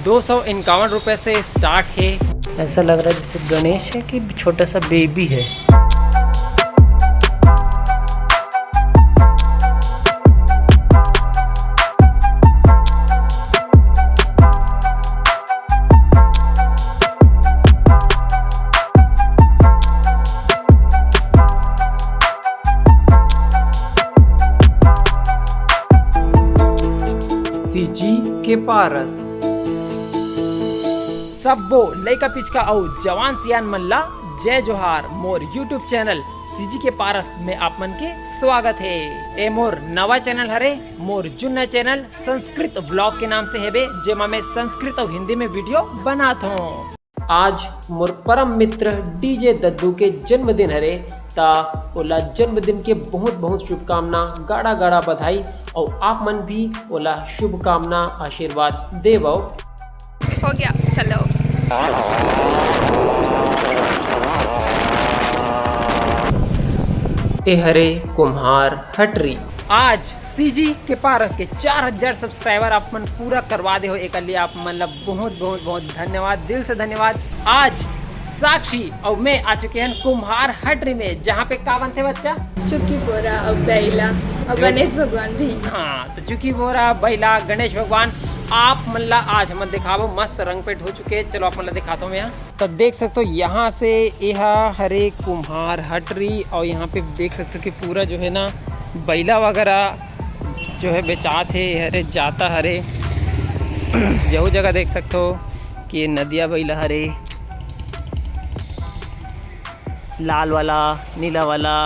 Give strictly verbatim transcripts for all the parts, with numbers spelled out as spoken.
दो सौ इक्यावन रुपये से स्टार्ट है। ऐसा लग रहा है जैसे गणेश है कि छोटा सा बेबी है। सीजी के पारस। सब्बो लइका पिचका अउ जवान सियान मन ला जय जोहार। मोर YouTube चैनल सीजी के पारस में आप मन के स्वागत है। ए मोर नवा चैनल हरे, मोर जुन्ना चैनल संस्कृत व्लॉग के नाम से हेबे, जेमा मैं संस्कृत अउ हिंदी में वीडियो बनात हूँ। आज मोर परम मित्र डीजे दद्दू के जन्मदिन हरे, ता ओला जन्मदिन के बहुत बहुत शुभकामना, गाड़ा गाड़ा बधाई, अउ आप मन भी ओला शुभकामना आशीर्वाद देवव। हो गया, चलो। ए हरे कुम्हार हटरी। आज सीजी के पारस के चार हजार सब्सक्राइबर आप मन पूरा करवा दे हो, एकर लिए आप मन ला बहुत बहुत बहुत धन्यवाद, दिल से धन्यवाद। आज साक्षी अउ मैं आ चुके हैं कुम्हार हटरी में, जहाँ पे का बनथे बच्चा? चुकी बोरा अउ बैला अउ जो गणेश भगवान भी। हाँ, तो चुकी बोरा, बैला, गणेश भगवान, आप मन ला आज हमन दिखाबो। मस्त रंग पेंट हो चुके हैं। चलो आप मन ला दिखाता हूँ मैं यहाँ। तो देख सकते हो यहाँ से एहा हरे कुम्हार हटरी, और यहाँ पे देख सकते हो कि पूरा जो है ना बैला वगैरह जो है बेचात हे, हरे जाता हरे। यहू जगह देख सकते हो कि ये नदिया बैला हरे, लाल वाला, नीला वाला,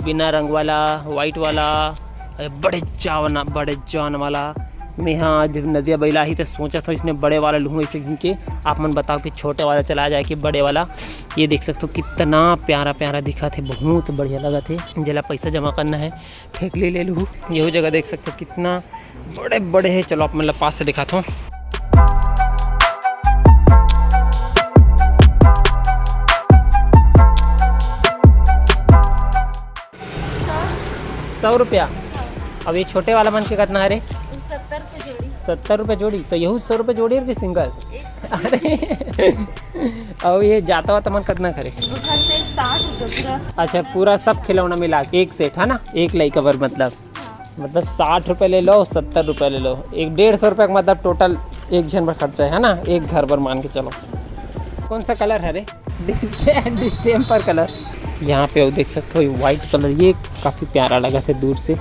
बिना रंग वाला, व्हाइट वाला, अरे बड़े जान, बड़े जान वाला। मैं हाँ जब नदिया बैला ही तो सोचा था इसने बड़े वाला लूँ, ऐसे गिन के आप मन बताओ कि छोटे वाला चला जाए कि बड़े वाला। ये देख सकते हो कितना प्यारा प्यारा दिखा थे, बहुत बढ़िया लगा थे। जेला पैसा जमा करना है ठेकली ले लूँ। यहू जगह देख सकते हो कितना बड़े बड़े है। चलो आप मतलब पास से दिखाता हूँ। सौ रुपया। अब ये छोटे वाला मन के कितना हरे? सत्तर रुपये जोड़ी। सत्तर रुपये जोड़ी। तो यहू सौ रुपये जोड़ी है कि सिंगल? एक। अरे। और ये जाता हुआ तमन कितना करे? वो घर से एक साठ रुपये पूरा। अच्छा, पूरा सब खिलौना मिला के एक सेट है ना, एक लइका बर मतलब। हाँ। मतलब साठ रुपये ले लो, सत्तर रुपये ले लो, एक डेढ़ सौ रुपये का मतलब टोटल एक जन पर खर्चा है ना, एक घर पर मान के चलो। कौन सा कलर है रे? डिस-, डिस्टेम्पर कलर। यहाँ पे वो देख सकते हो, ये वाइट कलर, ये काफ़ी प्यारा लगा था दूर से।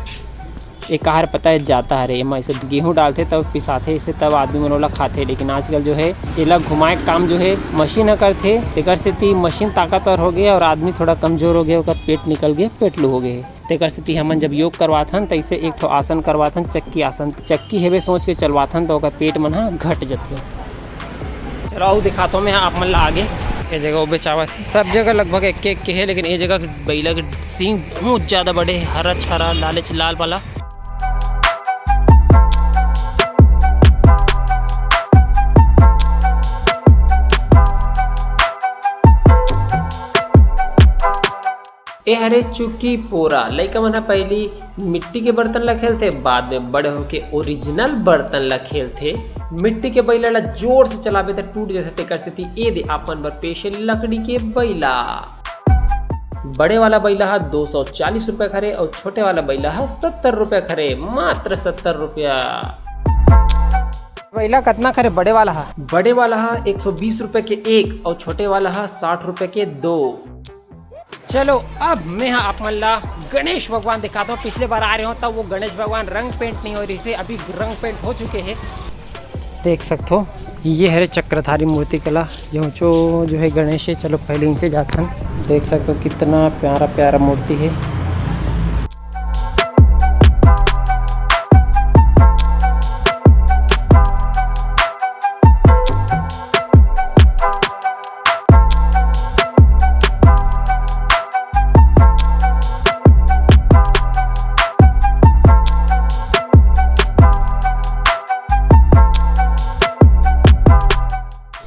एक आहार पता है जाता है रे, एमा ऐसे गेहूं डालथे तब पिसाथे, इसे तब आदमी मन ओला खाथे। लेकिन आजकल जो है एला घुमाए के काम जो है मशीन ह करथे, तेकर सेती मशीन ताकतवर हो गए और आदमी थोड़ा कमजोर हो गए, ओकर पेट निकल गए, पेटलू हो गए। तेकर सेती हमन जब योग करवाथन त इसे एक ठो आसन करवाथन, चक्की आसन। चक्की हेबे सोच के चलवाथन त ओकर पेट मन ह घट जथे। चलो, अउ दिखाथो मैं आप मन ला आगे। ये जगह वो बेचावत हे, सब जगह लगभग एक एक के हे, लेकिन ये जगह के बैला के सींग बहुत ज्यादा बड़े हे, हरा छरा लालेच लाल वाला। ए हरे चुकी पोरा। लइका मन ह पहिली मिट्टी के बर्तन ला खेलथे, बाद में बड़े होके ओरिजिनल बर्तन ला खेलथे। मिट्टी के बइला ला जोर से चलाबे त टूट जथे, तेकर सेती ए दे अपन बर पेश हे लकड़ी के बइला। बड़े वाला बइला ह दो सौ चालीस रुपया खरे अउ छोटे वाला बइला ह सत्तर रुपया खरे, मात्र सत्तर रुपया। बइला कतना खरे बड़े वाला ह? बड़े वाला ह एक सौ बीस रुपया के एक अउ छोटे वाला ह साठ रुपया के दो। चलो, अब मैं ह आप मन ला गणेश भगवान दिखाता हूँ। पिछले बार आ रहे हो तब वो गणेश भगवान रंग पेंट नहीं हो रही से, अभी रंग पेंट हो चुके हैं। देख सकते हो, ये हरे चक्रधारी मूर्ति कला, ये ऊंचो जो है गणेश है। चलो, पहले नीचे जाथन। देख सकते हो, कितना प्यारा प्यारा मूर्ति है।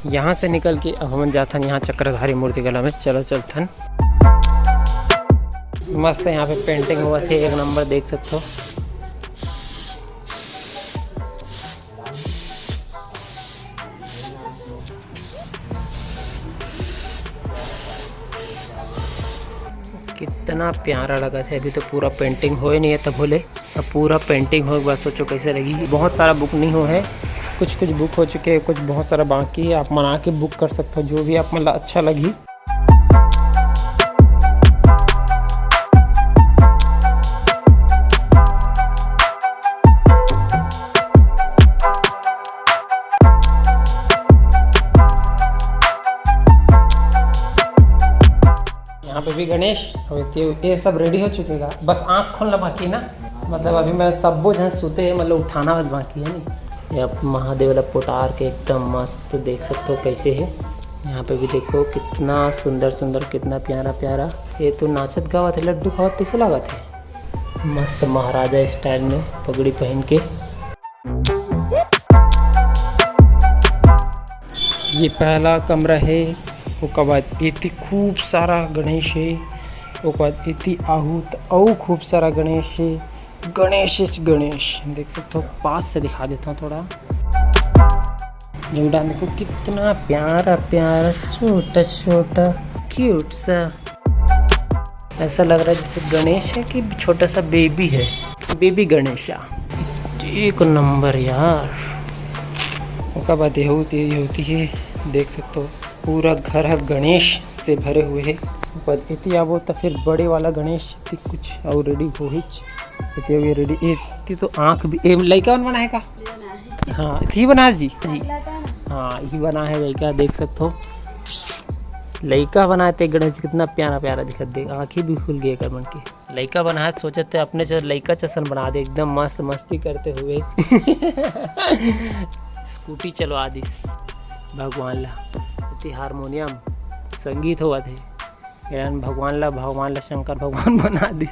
यहाँ से निकल के अब हमन जाथन यहाँ चक्रधारी मूर्ति कला में। चलो चलथन। मस्त यहाँ पे पेंटिंग हुआ थे, एक नंबर, देख सकते हो। कितना प्यारा लगथे। अभी तो पूरा पेंटिंग होए नहीं है तभो ले, अब पूरा पेंटिंग होए के बाद सोचो कैसे लगही। बहुत सारा बुक नहीं हो है, कुछ कुछ बुक हो चुके हैं, कुछ बहुत सारा बाकी है। आप मन आके बुक कर सकते हो, जो भी आप मन ला अच्छा लगही। यहाँ पे भी गणेश, अब ये, ये सब रेडी हो चुके का, बस आँख खोलना बाकी ना। मतलब अभी मैं, सब्बो झन सुते हैं, मतलब उठाना बस बाकी है नहीं। ये आप महादेव ला पोटार के एकदम मस्त देख सकते हो कैसे है। यहाँ पे भी देखो कितना सुंदर सुंदर, कितना प्यारा प्यारा। ये तो नाचत गावत है, लड्डू खावत कैसे लागत है, मस्त महाराजा स्टाइल में पगड़ी पहन के। ये पहला कमरा है, ओकर बाद एती खूब सारा गणेश है, ओकर बाद एती आहू त अउ खूब सारा गणेश है। गणेश इच गणेश, देख सकते हो, पास से दिखा देता हूँ थोड़ा। जब डाल देखो कितना प्यारा प्यारा छोटा छोटा क्यूट सा, ऐसा लग रहा है जैसे गणेश है कि छोटा सा बेबी है, बेबी गणेशा। एक नंबर यार। ओकर बाद ये होती, ये होती है, देख सकते हो पूरा घर है गणेश से भरे हुए है। ओकर बाद इति आबो तो फिर बड़े वाला गणेश इति कुछ और रेडी होहिच। इति हो गया रेडी। इति तो आँख भी, ए, लइका मन बनाए का? हाँ, इति बना जी, जी। हाँ, इति बना है लइका, देख सकते हो। लइका बनाए ते गणेश जी कितना प्यारा प्यारा दिखत, देख आँखी भी खुल गई एकर मन के। लइका बनाए सोचत ते अपने च-, लइका चसन बना दे, एकदम मस्त मस्ती करते हुए। स्कूटी चलवा दिस भगवान ला, इति हारमोनियम संगीत होवत हे। यार भगवान ला, भगवान ला शंकर भगवान बना दिस।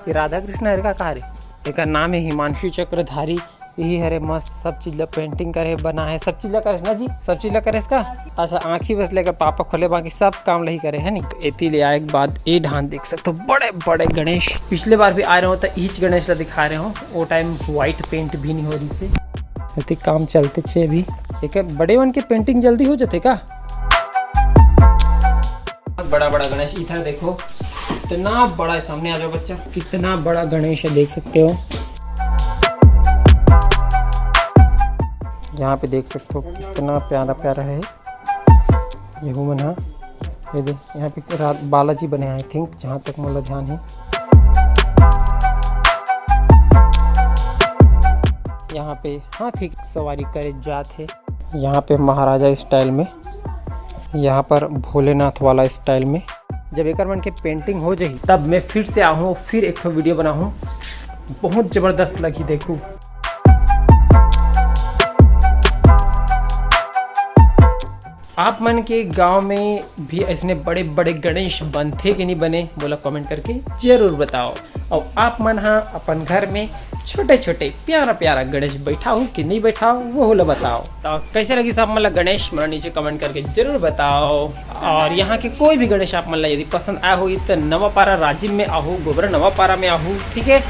ये राधा कृष्ण हरे का कहा रे? एकर नाम है हिमांशु चक्रधारी। यही हरे मस्त, सब चीज ला पेंटिंग करे, बना है, सब चीज ला करे ना जी, सब चीज ला करे इसका। अच्छा, आँखी बस लेकर पापा खोले, बाकी सब काम लही करे है नी। एती ले आए के बाद ए ढान देख सकते हो, बड़े बड़े गणेश। पिछले बार भी आए रहो तो इच गणेश ला दिखा रहे हो, वो टाइम व्हाइट पेंट भी नहीं हो रही थी। एती काम चलते छे अभी। एक बड़े वन के पेंटिंग जल्दी हो जाते का? बड़ा बड़ा गणेश इधर देखो, इतना बड़ा है। सामने आ जाओ बच्चा, कितना बड़ा गणेश है, देख सकते हो। यहाँ पे देख सकते हो कितना प्यारा प्यारा है। ये हुमन हा, ये दे, यहाँ पे रा-, बालाजी बने हैं, I think, जहाँ तक मोला ध्यान है। यहाँ पे हाथी की सवारी करे जात है। यहाँ पे महाराजा स्टाइल में, यहाँ पर भोलेनाथ वाला स्टाइल में। जब एकर मन के पेंटिंग हो जाही, तब मैं फिर से आहूँ, फिर एक ठो वीडियो बनाहूँ। बहुत जबरदस्त लगी, देखू। आप मन के गांव में भी ऐसने बड़े बड़े गणेश बनथे कि नहीं बने, मोला कमेंट करके जरूर बताओ। और आप मन हा अपन घर में छोटे छोटे प्यारा प्यारा गणेश बैठाओ कि नहीं बैठाओ, वो ला बताओ। तो कैसे लगी सब मन ला गणेश, मोला नीचे कमेंट करके जरूर बताओ। और यहाँ के कोई भी गणेश आप मन ला यदि पसंद आया होगी तो नवापारा राजिम में आहू, गोबरा नवापारा में आहू, ठीक है।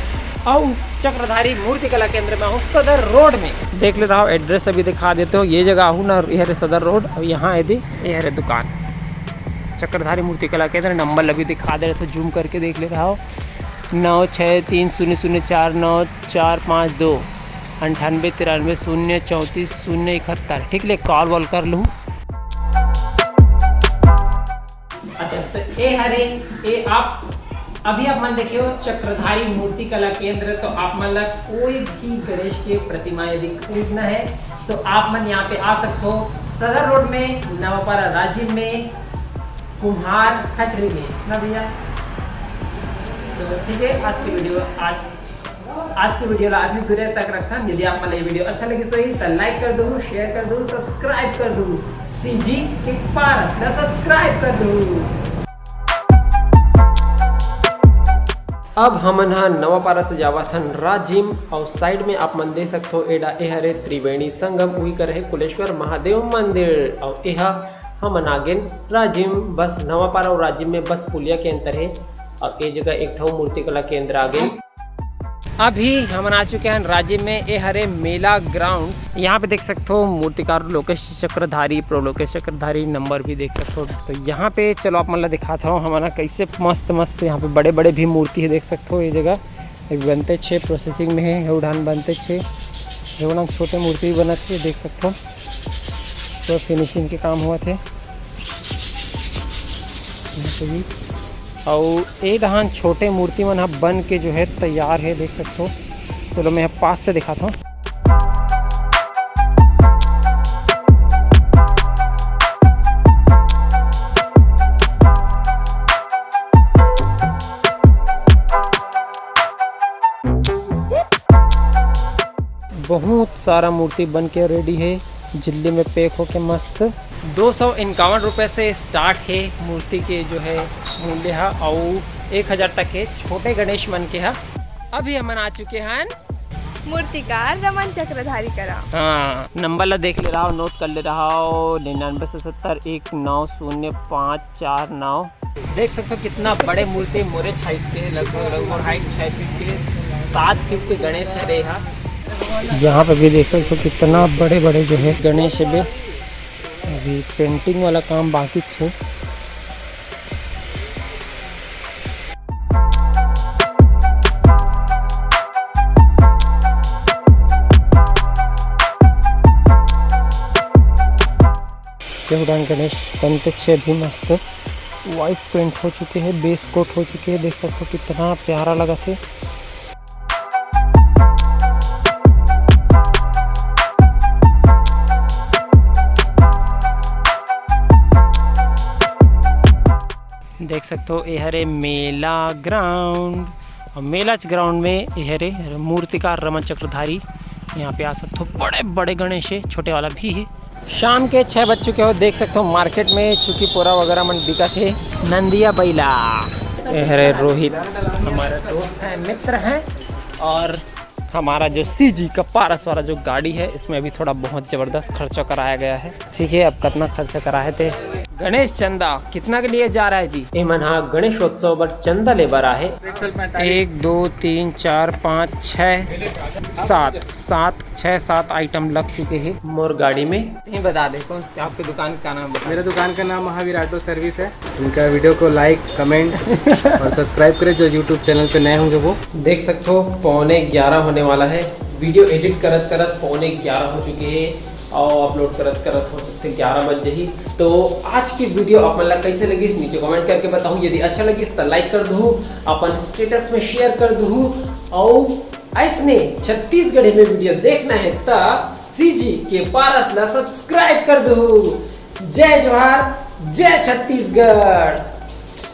और चक्रधारी मूर्ति कला केंद्र में आहू, सदर रोड में। देख ले रहा हो, एड्रेस अभी दिखा देते हो, ये जगह आहू ना, ये हरे सदर रोड, और यहाँ ये दे, ये हरे दुकान चक्रधारी मूर्ति कला केंद्र। नंबर अभी दिखा दे रहे, तो जूम करके देख ले रहा हो, नौ छः तीन शून्य शून्य चार नौ चार पाँच दो, अंठानबे तिरानबे शून्य चौंतीस शून्य इकहत्तर। ठीक ले, कॉल वॉल कर लूँ। अच्छा, तो ए हरे, ए आप अभी आप मन देखियो चक्रधारी मूर्ति कला केंद्र, तो आप मन ला कोई भी गणेश के प्रतिमा यदि खरीदना है तो आप मन यहाँ पे आ सकते हो। सदर रोड में, नवापारा राजिम में, कुम्हार खटरी में ना भैया। तो ठीक है, आज की वीडियो, आज आज के वीडियो ला अभी दूर तक रखन। यदि आप मन ला ये वीडियो अच्छा लगिस होही, त लाइक कर दू, शेयर कर दू, सब्सक्राइब कर दू। सीजी के पारस ला सब्सक्राइब कर दू। अब हमन ह नवापारा से जावत हन राजिम, अउ साइड में आप मन देख सकथो, एडा ए हरे त्रिवेणी संगम, उही कर हे कुलेश्वर महादेव मंदिर, अउ एहा हमन आ गेन राजिम। बस नवापारा अउ राजिम में बस पुलिया के अंतर हे, अउ ए जगह एक ठो मूर्ति कला केंद्र आ गेन। अभी हमन आ चुके हैं राजिम में। ए हरे मेला ग्राउंड। यहाँ पे देख सकथो मूर्तिकार लोकेश चक्रधारी, प्रो लोकेश चक्रधारी, नंबर भी देख सकथो। तो यहाँ पे चलो आप मन ला दिखात हूँ हमन ह कैसे मस्त मस्त यहाँ पे बड़े बड़े भी मूर्ति है, देख सकथो। ये जगह एक बनते छे, प्रोसेसिंग में है, उड़ान बनते छे। ये उड़ान छोटे मूर्ति भी बनत है, देख सकथो। तो फिनिशिंग के काम हुआ थे यहाँ पे भी। अउ ए डहान छोटे मूर्ति मन ह बन के जो है तैयार है, देख सकथो। चलो मैं पास से दिखाता हूँ। बहुत सारा मूर्ति बन के रेडी है, जिल्ली में पैक होके मस्त। दो सौ इक्यावन रुपये से स्टार्ट है मूर्ति के जो है मूल्य हा, अउ एक हज़ार तक है छोटे गणेश मन के हा। अभी हमन आ चुके हैं मूर्तिकार रमन चक्रधारी करा। हाँ, नंबर ला देख ले रहा हो, नोट कर ले रहा हो, निन्यानवे सौ सत्तर एक नौ शून्य पाँच चार नौ। देख सकते हो कितना बड़े मूर्ति, मोरे हाइट के, लगभग लगभग हाइट छः फीट के, सात फीट के गणेश हरे हा। यहाँ पे भी देख सकते हो कितना बड़े बड़े जो है गणेश है बे। अभी पेंटिंग वाला काम बाकी छे। ये उड़ान गणेश बनते छे अभी मस्त। वाइट पेंट हो चुके हैं, बेस कोट हो चुके हैं, देख सकते हो कितना प्यारा लगा थे। देख सकते हो ये हरे मेला ग्राउंड, और मेलाच ग्राउंड में ये हरे मूर्तिकार रमन चक्रधारी। यहाँ पे आ सकते हो, बड़े बड़े गणेश है, छोटे वाला भी है। शाम के छः बज चुके हो, देख सकते हो मार्केट में चुकी पोरा वगैरह मन बिकत हे। नंदिया बैला, ये हरे रोहित, हमारा दोस्त है, मित्र है, और हमारा जो सीजी का पारस वाला जो गाड़ी है, इसमें अभी थोड़ा बहुत जबरदस्त खर्चा कराया गया है। ठीक है, अब कितना खर्चा कराए थे? गणेश चंदा कितना के लिए जा रहा है जी? एमन हा गणेशोत्सव बर चंदा ले बर आहे। एक, दो, तीन, चार, पाँच, छः, सात, सात, छः, सात आइटम लग चुके हैं मोर गाड़ी में। ये बता दे, कौन, आपकी दुकान का नाम बता। मेरे दुकान का नाम महावीर ऑटो सर्विस है। इनका वीडियो को लाइक, कमेंट और सब्सक्राइब करें, जो यूट्यूब चैनल पे नए होंगे वो। देख सकते हो, पौने ग्यारह होने वाला है। वीडियो एडिट करत करत पौने ग्यारह हो चुके हैं और अपलोड करत करत हो सकते ग्यारह बज जाही। तो आज की वीडियो आप मन ला कैसे लगिस, नीचे कमेंट करके बताहू। यदि अच्छा लगिस तो लाइक कर दहू, अपन स्टेटस में शेयर कर दहू, और ऐसने छत्तीसगढ़ी में वीडियो देखना है तो सीजी के पारस ला सब्सक्राइब कर दहू। जय जोहार, जय छत्तीसगढ़।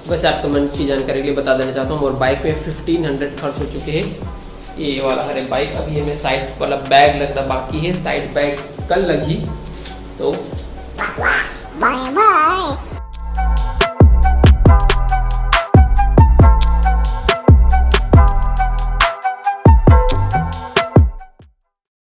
बस आप मन की जानकारी के लिए बता देना चाहता हूँ, मोर बाइक में फिफ्टीन हंड्रेड खर्च हो चुके हैं। ये वाला हरे बाइक, अभी हमें साइड वाला बैग लगना बाकी है, साइड बैग कल लगी। तो बाय बाय।